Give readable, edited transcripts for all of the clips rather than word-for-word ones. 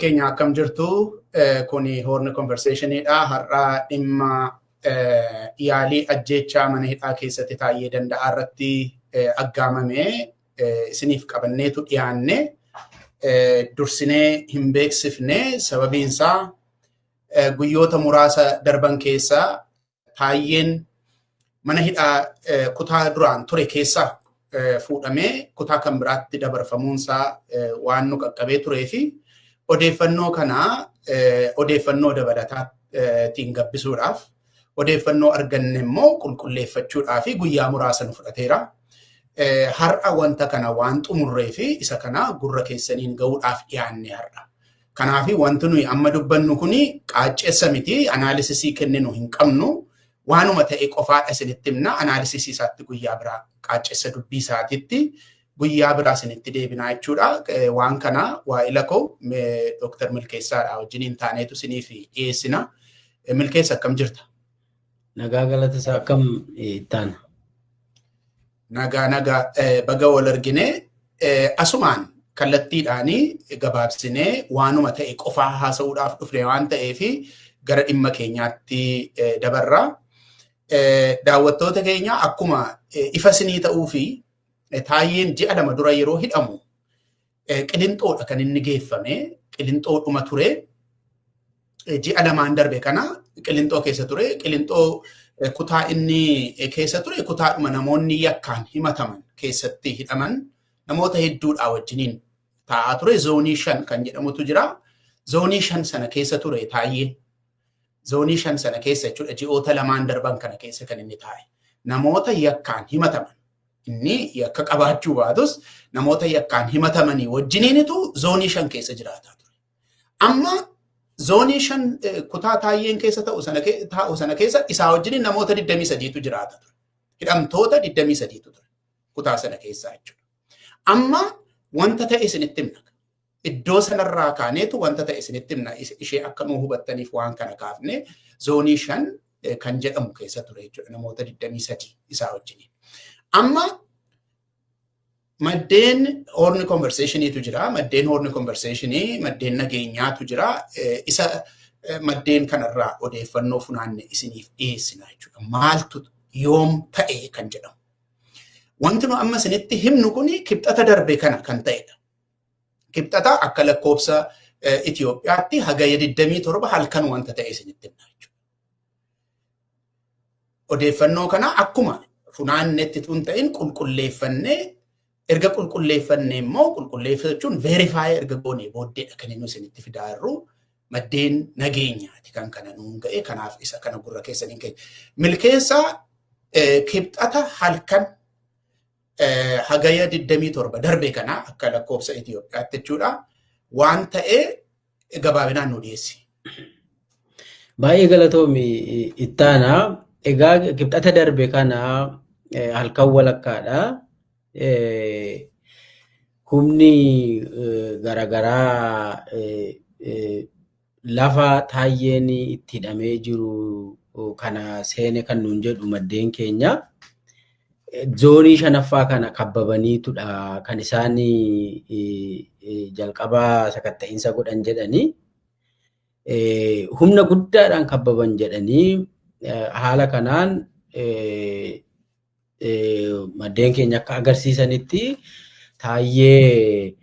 Keenya akkam jirtu? Kuni Horn Conversationiidha. Har'a dhimma yaalii ajjeechaa mana hidhaa keessatti Taayyee Danda'aa irratti aggaamame isiniif qabanneetu dhiyaanne. Dursinee hin beeksifne, sababiinsaa guyyoota muraasa darban keessaa Taayyeen mana hidhaa kutaa duraan ture keessaa fuudhamee kutaa kan biraatti dabarfamuunsaa waan nu qaqqabee turee fi odeeffannoo kana odeeffannoo dabalataatiin gabbisuudhaaf, odeeffannoo arganne immoo qulqulleeffachuudhaaf guyyaa muraasa nu fudhateera. Har'a wanta kana waan xumurree fi isa kana gurra keessaniin gahuudhaaf dhiyaanne har'a. Kanaaf wanti nuyi amma dubbannu kuni qaaccessa miti, analysis kenninu hin qabnu. Waanuma ta'e qofaadha isinitti himna. Analysis isaatti guyyaa biraa, qaaccessa dubbii isaatitti guyyaa biraa isinitti deebinaa jechuudha. Waan kana waa'ila koo Dr. Milkeessaadha wajjiniin taaneetu isiniif dhiyeessina. Milkeessa, akkam jirta? Nagaa, galata isaa. Akkam ittaana? Nagaa, nagaa, baga wal argine. Asumaan kallattiidhaanii gabaabsinee waanuma ta'e qofaa haasa'uudhaaf dhufne waan ta'eef gara dhimma keenyaatti dabarra. Daawwattoota keenya, akkuma ifa isinii ta'uu fi Taayyeen ji'a 2 dura yeroo hidhamu Qilinxoodha kan inni geeffame. Qilinxoodhuma ture. Ji'a 2n darbe kana Qilinxoo keessa ture. Qilinxoo kutaa inni keessa ture kutaadhuma namoonni yakkaan himataman keessatti hidhaman namoota hedduudhaa wajjiniin taa'aa ture. Zoonii 5 kan jedhamutu jira. Zoonii 5 sana keessa ture Taayyeen. Zoonii 5 sana keessa jechuudha ji'oota 2n darban kana keessa kan inni taa'e. Namoota yakkaan himataman. Inni yakka qabaachuu baatus namoota yakkaan himatamanii wajjiniinitu zoonii 5 keessa jiraataa ture. Amma zoonii 5 kutaa Taayyeen keessa ta'u sana taa'u sana keessa isaa wajjiniin namoota 23tu jiraata ture. Hidhamtoota 23tu ture kutaa sana keessaa jechuudha. Amma wanta ta'e isinitti himna. Iddoo sanarraa kaaneetu wanta ta'e isinitti himna. Ishee akka nuu hubattaniif waan kana kaafne. Zoonii 5 kan jedhamu keessa ture jechuudha namoota 23 isaa wajjiniin. Amma maddeen Horn Conversationiitu jira. Maddeen Horn Conversationii, maddeen nageenyaatu jira. Isa maddeen kanarraa odeeffannoo funaanne isiniif dhiyeessina jechuudha. Maaltu yoom ta'e kan jedhamu. Wanti nu amma isinitti himnu kuni Kibxata darbe kana kan ta'edha. Kibxata akka lakkoobsa Itoophiyaatti Hagaya 27 halkan wanta ta'e isinitti himna jechuudha. Odeeffannoo kana akkuma funaannetti tun ta'in qulqulleeffannee, erga qulqulleeffannee immoo, qulqulleeffachuun verify erga goonee booddeedha kan inni isinitti fidaa jirru. Maddeen nageenyaati kan kana nuun ga'e, kanaaf isa kana gurra keessaniin ga'e. Milkeessaa, Kibxata halkan Hagaya 27 darbe kana akka lakkoofsa Itoophiyaatti jechuudha waan ta'e gabaabinaan nu dhiyeessi. Baay'ee galatoomi, ittaanaa. Egaa Kibxata darbe kana halkan walakkaadha. Humni garaagaraa lafa Taayyeen itti hidhamee jiru kana seene kan nuun jedhu maddeen keenya. Zoonii shanaffaa kana kabbabaniitudha kan isaan jalqaba sakatta'iinsa godhan jedhanii. Humna guddaadhaan kabbaban jedhanii. Haala kanaan maddeen keenya akka agarsiisanitti Taayyee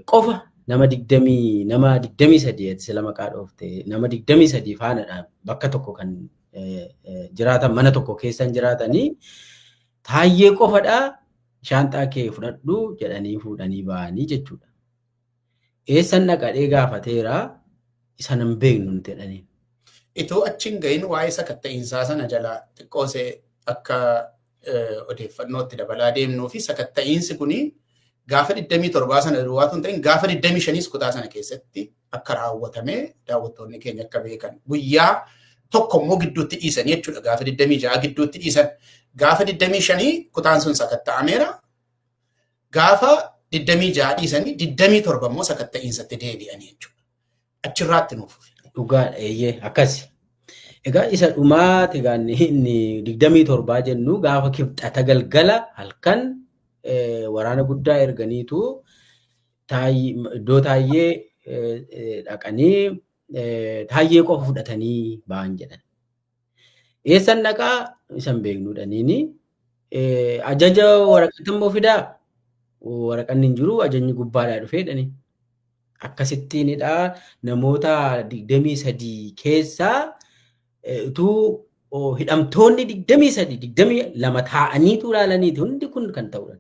qofa nama 23, ati sila maqaa dhoofte, nama 23 faanadha bakka tokko kan jiraatan, mana tokko keessan jiraatanii. Taayyee qofadha shaanxaa kee fudhadhu jedhanii fuudhanii ba'anii jechuudha. Eessan dhaqadhee gaafateera, isa nan beeknu nuti jedhaniin. Itoo achi hin gahin waa'ee sakatta'iinsaa sana jala xiqqoosee akka odeeffannootti dabalaa deemnuu fi sakatta'iinsi kuni gaafa 27 sana duwwaa tun ta'in gaafa 25s kutaa sana keessatti akka raawwatame daawwattoonni keenya akka beekan. Guyyaa tokko immoo gidduutti dhiisanii jechuudha, gaafa 26 gidduutti dhiisan. Gaafa 25 kutaan sun sakatta'ameera. Gaafa 26 dhiisanii 27 immoo sakatta'iinsatti deebi'anii jechuudha. Achirraatti nuuf. Dhugaadha, eeyyee, akkasi. Egaa isa dhumaati egaa inni 27 jennu gaafa Kibxata galgala halkan waraana guddaa erganiitu iddoo Taayyee dhaqanii Taayyee qofa fudhatanii ba'an jedhan. Eessan dhaqaa isan beeknuudhaniini ajaja waraqata immoo fidaa, waraqanni hin jiru, ajajni gubbaadhaa dhufee jedhani. Akkasittiinidha namoota 23 keessaa utuu hidhamtoonni 23 22 taa'aniitu ilaalaniiti hundi kun kan ta'udha.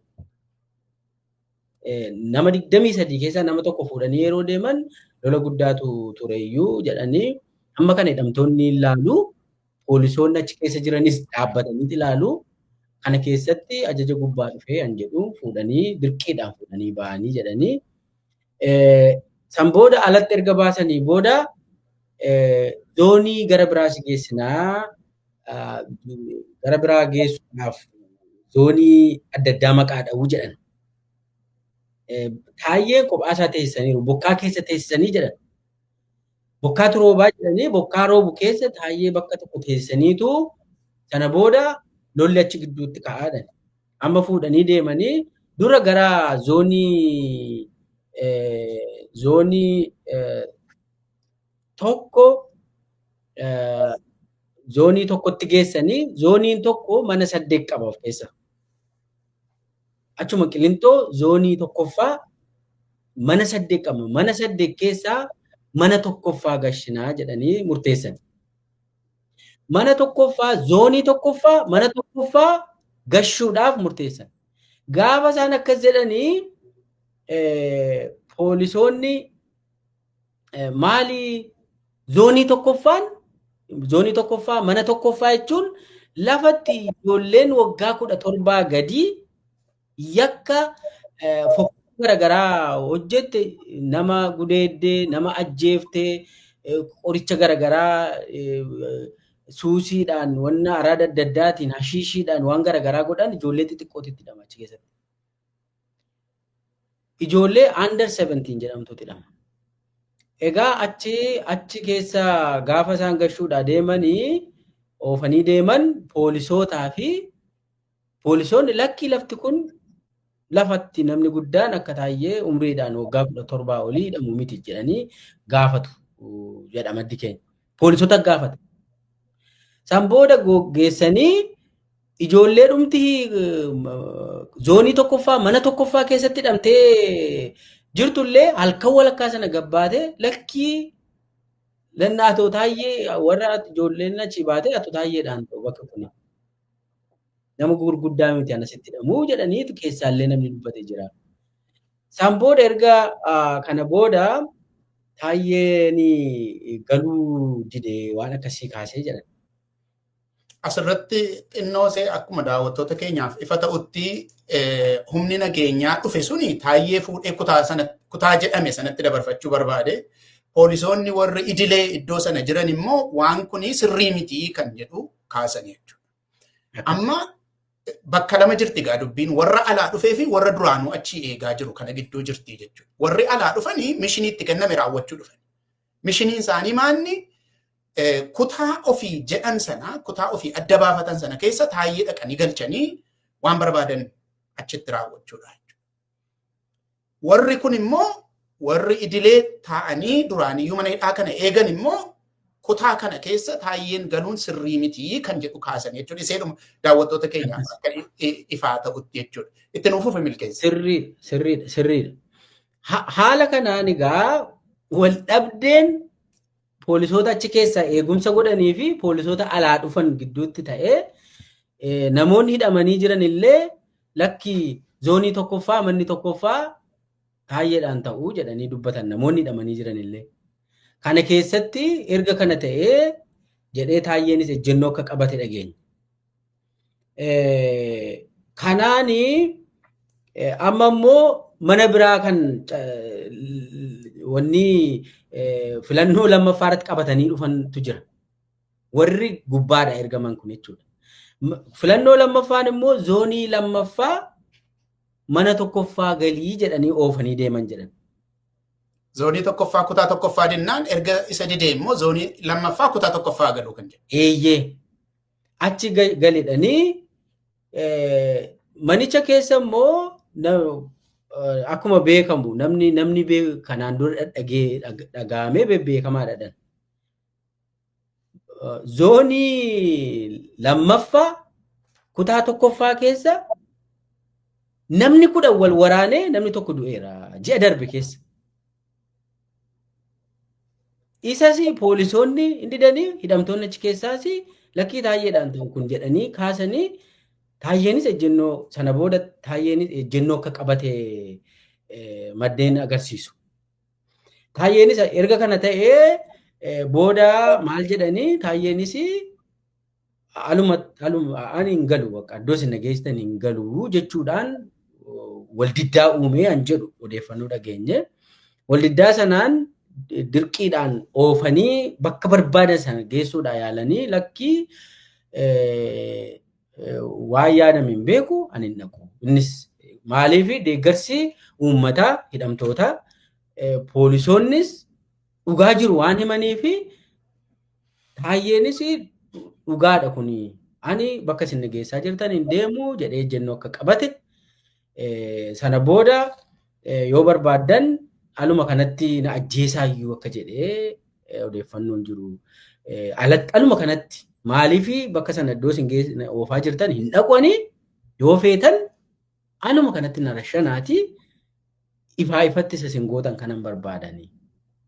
Nama 23 keessaa nama tokko fuudhanii yeroo deeman lola guddaatu tureyyuu jedhanii, amma kana hidhamtoonni ilaalu, poolisoonni achi keessa jiranis dhaabbataniiti ilaalu. Kana keessatti ajaja gubbaa dhufee an jedhu fuudhanii dirqiidhaan fuudhanii ba'anii jedhanii. San booda alatti erga baasanii booda zoonii gara biraa si geessinaa, gara biraa geessuudhaaf zoonii adda addaa maqaa dha'uu jedhan. Taayyeen kophaa isaa teessisaniiru, bokkaa keessa teessisanii jedhan. Bokkaatu roobaa jedhanii, bokkaa roobu keessa Taayyee bakka tokko teessisaniitu sana booda lolli achi gidduutti ka'aadha. Amma fuudhanii deemanii dura gara zoonii tokko, zoonii tokkotti geessanii, zooniin tokko mana 8 qaba of keessa. Achuma Qilinxoo zoonii tokkoffaa mana 8 qaba. Mana 8 keessaa mana tokkoffaa gashinaa jedhanii murteessan. Mana tokkoffaa, zoonii tokkoffaa, mana tokkoffaa gashuudhaaf murteessan. Gaafa isaan akkas jedhanii poolisoonni maali, zoonii tokkoffaan, zoonii tokkoffaa mana tokkoffaa jechuun lafatti ijoolleen waggaa 17 gadii yakka fokkuu garaagaraa hojjette, nama gudeeddee, nama ajjeeftee, qoricha garaagaraa suusiidhaan, wanna araada adda addaatiin, hashiishiidhaan waan garaagaraa godhan, ijoollee xixiqqootitti hidhama achi keessatti. Ijoollee under 17 jedhamtutti hidhama. Egaa achi keessa gaafa isaan gashuudhaa deemanii oofanii deeman, poolisootaa fi poolisoonni lakkii, lafti kun lafatti namni guddaan akka Taayyee umriidhaan waggaa 17 olii hidhamu miti jedhanii gaafatu jedha maddi keenya. Poolisota gaafata. San booda geessanii ijoollee dhumti zoonii tokkoffaa mana tokkoffaa keessatti hidhamtee jirtullee halkan walakkaa sana gabbaatee lakkii lannaa atoo Taayyee warra ijoolleen achi baatee atoo Taayyeedhaan ta'u bakka kuni. Nama gurguddaa miti anasitti hidhamuu jedhaniitu keessaallee namni dubbate jira. San booda erga kana booda Taayyeen galuu dide, waan akkasii kaasee jedhan. Asirratti xinnoo see akkuma daawwattoota keenyaaf ifa ta'utti, humni nageenyaa dhufe suni Taayyee fuudhee kutaa sana, kutaa jedhame sanatti dabarfachuu barbaade. Poolisoonni warri idilee iddoo sana jiran immoo waan kuni sirrii miti kan jedhu kaasan jechuudha. Amma bakka lama jirti gaa dubbiin, warra alaa dhufee fi warra duraanuu achi eegaa jiru kana gidduu jirti jechuudha. Warri alaa dhufanii mishinii itti kenname raawwachuu dhufan. Mishiniin isaanii maanni? Kutaa ofii jedhan sana, kutaa ofii adda baafatan sana keessa Taayyee dhaqanii galchanii waan barbaadan achitti raawwachuudha. Warri kun immoo, warri idilee taa'anii duraaniyyuu mana hidhaa kana eegan immoo, kutaa kana keessa Taayyeen galuun sirrii miti kan jedhu kaasan jechuudha. Iseedhuma daawwattoota keenyaaf akka ifaa ta'utti jechuudha. Itti nuuf fufe, Milkeessa. Sirriidha, sirriidha, sirriidha. Haala kanaan egaa wal dhabdeen poolisoota achi keessa eegumsa godhanii fi poolisoota alaa dhufan gidduutti ta'ee, namoonni hidhamanii jiran illee lakki, zoonii tokkoffaa manni tokkoffaa Taayyeedhaan ta'uu jedhanii dubbatan namoonni hidhamanii jiran illee. Kana keessatti erga kana ta'ee jedhee Taayyeenis ejjennoo akka qabate dhageenya. Kanaani amma immoo mana biraa kan wanni filannoo lammaffaa irratti qabatanii dhufantu jira. Warri gubbaadha ergaman kun jechuudha. Filannoo lammaffaan immoo zoonii lammaffaa mana tokkoffaa galii jedhanii oofanii deeman jedhan. Zoonii tokkoffaa kutaa tokkoffaa jennaan, erga isa didee immoo zoonii lammaffaa kutaa tokkoffaa galuu kan jedhu. Eeyyee. Achi galidhanii manicha keessa immoo Akkuma beekamu namni kanaan dura dhagahamee beekamaadha. Zoonii lammaffaa kutaa tokkoffaa keessa namni 10 wal waraanee namni tokko du'eera ji'a darbe keessa. Isas poolisoonni hin didanii, hidhamtoonni achi keessaas lakkii Taayyeedhaan ta'u kun jedhanii kaasanii, Taayyeenis ejjennoo sana booda Taayyeenis ejjennoo akka qabate maddeen agarsiisu. Taayyeenis erga kana ta'ee booda maal jedhanii, Taayyeenis aluma aluma ani hin galu, bakka iddoo isin geessitan hin galu jechuudhaan waldiddaa uumee an jedhu odeeffannoo dhageenye. Waldiddaa sanaan dirqiidhaan oofanii bakka barbaadan sana geessuudhaan yaalanii, lakkii, waan yaadame hin beeku, ani hin dhaqu. Innis maaliif deeggarsi uummataa, hidhamtootaa, poolisoonnis dhugaa jiru waan himanii fi Taayyeenis dhugaadha kuni, ani bakka isin geessaa jirtan hin deemu jedhee ejjennoo akka qabate, sana booda yoo barbaaddan aluma kanatti na ajjeesaa iyyuu akka jedhee odeeffannoon jiru. Aluma kanatti maaliif bakka sana iddoo isin oofaa jirtan hin dhaqu, yoo feetan aluma kanatti na rashanaati, ifaa ifatti isa isin gootan kanan barbaadanii.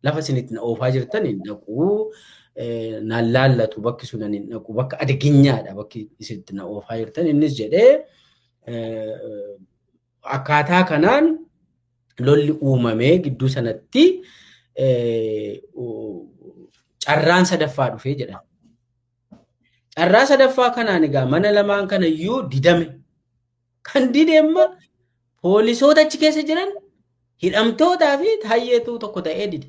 Lafa isin itti na oofaa jirtan hin dhaqu, naan laallatu, bakki sun hin dhaqu, bakka adaginyaadha bakki isin itti na oofaa jirtan innis jedhee, akkaataa kanaan lolli uumamee gidduu sanatti carraan sadaffaa dhufee jedhan. Carraa sadaffaa kanaan egaa mana lamaan kana iyyuu didame. Kan dide amma poolisoota achi keessa jiran, hidhamtootaa fi Taayyeetu tokko ta'ee dide.